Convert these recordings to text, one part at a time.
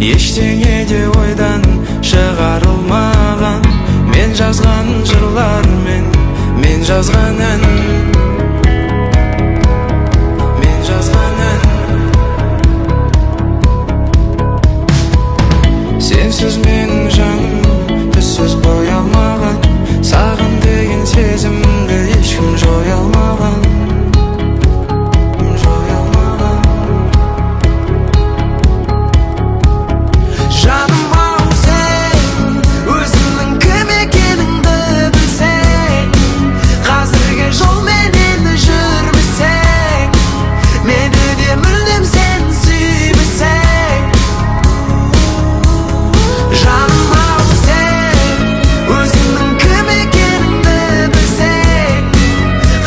Ештеңе де ойдан шығарылмаған. Мен жазған жырлармен, мен жазған ән, мен жазған ән. Сенсіз менің жаным түссіз боялмаған. Саған деген сезімді ешкім жоя алмаған, жоя алмаған. Жаным ау, сен өзіңнің кім екеніңді білсең, қазіргі жолменен жүрмесең, мені де мүлдем сен сүймесең. Жаным ау, сен өзіңнің кім екеніңді білсең,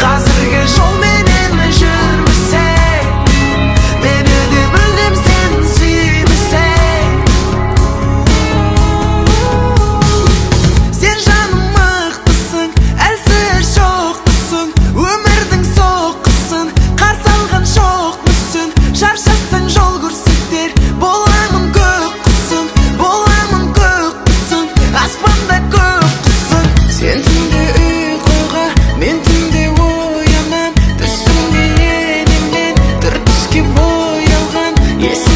қазіргі жолменен жүрмесең, мені де мүлдем сен сүймесең. Сен жаным мықтысың, әлсіз жоқтысың, өмірдің соққысын қарсы алған жоқ мүсін. Шаршасаң, жол көрсетер боламын көк құсың, боламын көк құсың, аспанда көк құсың. Сен түнде ұйқыға, мен түнде оянам. Түсіңде енеммен түр түске боялған. Есіңде